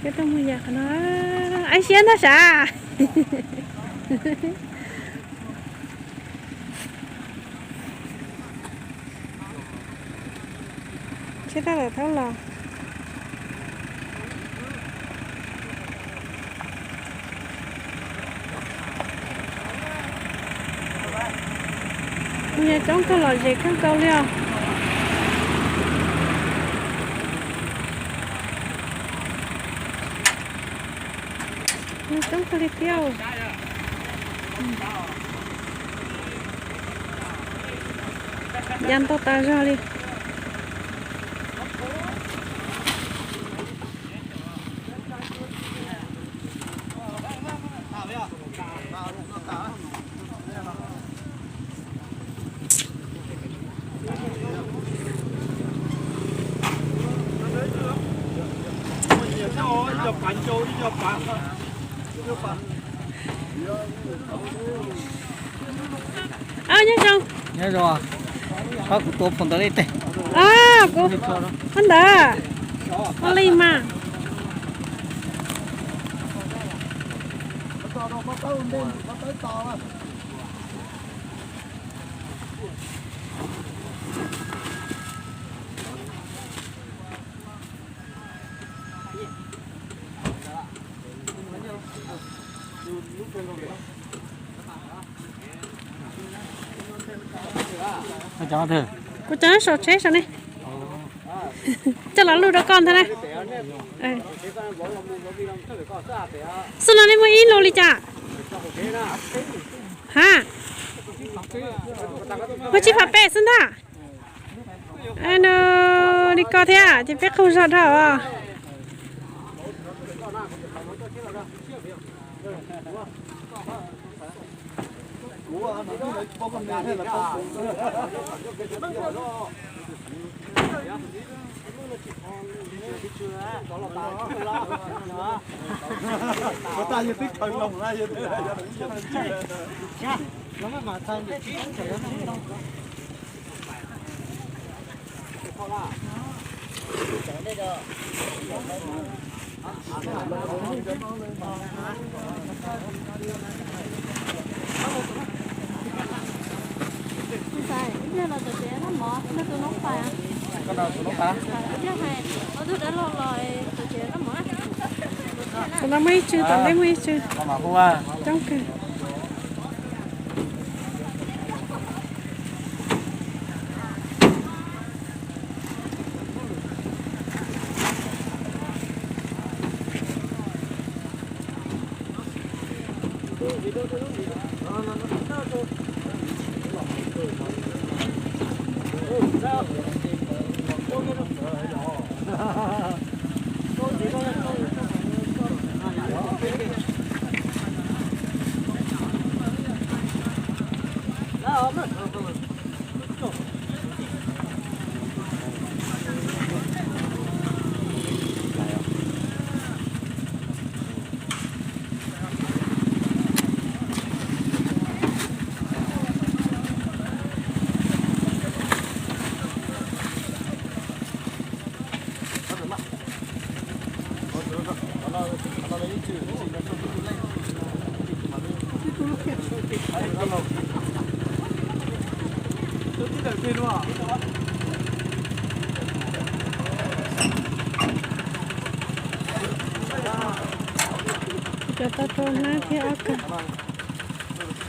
Peb tuaj mus yam qhov no, aib siab ntag sav. Tsheb tab tom thauj los. Mus yog coob kawg, lom zem kawg nkaus li os. Coob kawg li thiab. Ya ntau tas zog li. Nyob zoo, nyob zoo, pab kuv tua phau ntawv li teg. Phau ntawv, ua li mas. Kuv cov saum tsheb saum ne, coj los luj rau koj ntag na. Xwb no nej muaj ib lus li cas? Ha, muaj tsib phav peb xwb ntag. Li koj thiab ces peb qaug zog dhau os. Tam no muaj ib tsw, tom ntej muaj ib tsw. Coob kawg. Cov tau rau hnab thiab ob kawg.